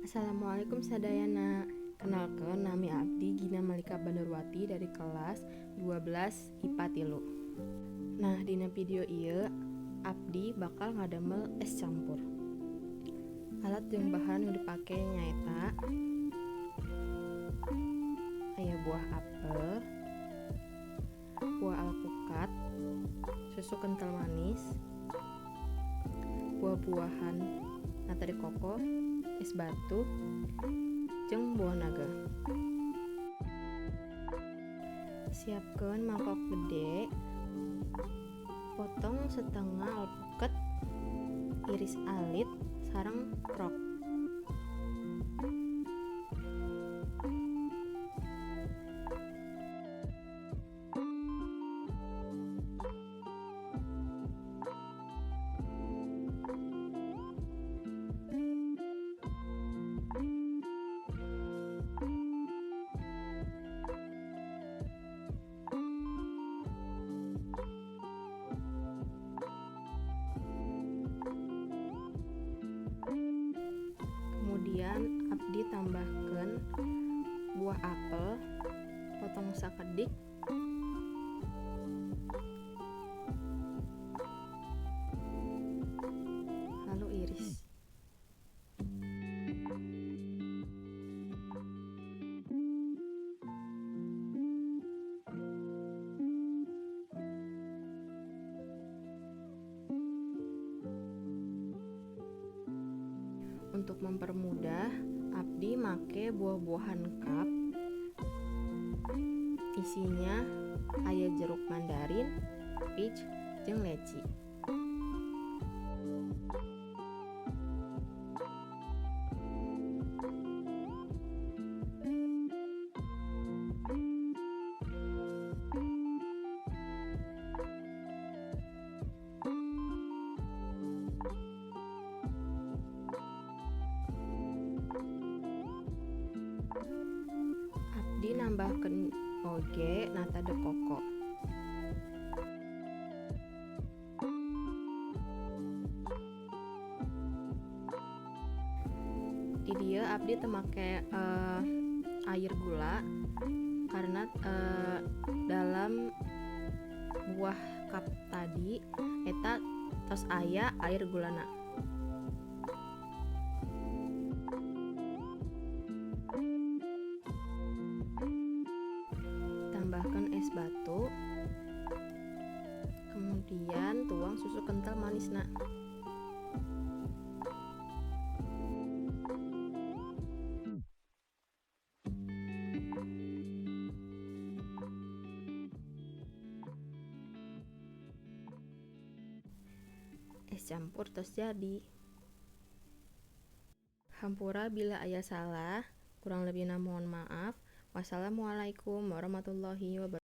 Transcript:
Assalamualaikum sadayana. Kenalkeun, nami abdi Gina Malika Banurwati dari kelas 12 IPA 3. Nah, dina video ieu abdi bakal ngadamel es campur. Alat jeung bahan nu dipake nyaeta aya buah apel, buah alpukat, susu kental manis, buah-buahan nata de coco, es batu, jeung buah naga. Siapkeun mangkok gede, potong setengah alpukat, iris alit sareng krok. Kemudian abdi tambahkeun buah apel, potong sakedik, lalu iris. Untuk mempermudah, abdi make buah-buahan cup. Isinya aya jeruk mandarin, peach, jeung leci. Abdi nambahkeun oge nata de coco. Di dieu abdi teu make air gula karena dalam buah cup tadi eta tos aya air gulana. Tambahkan es batu, kemudian tuang susu kental manisna. Es campur tos jadi. Hampura bila aya salah, kurang lebihna mohon maaf. Wassalamualaikum warahmatullahi wabarakatuh.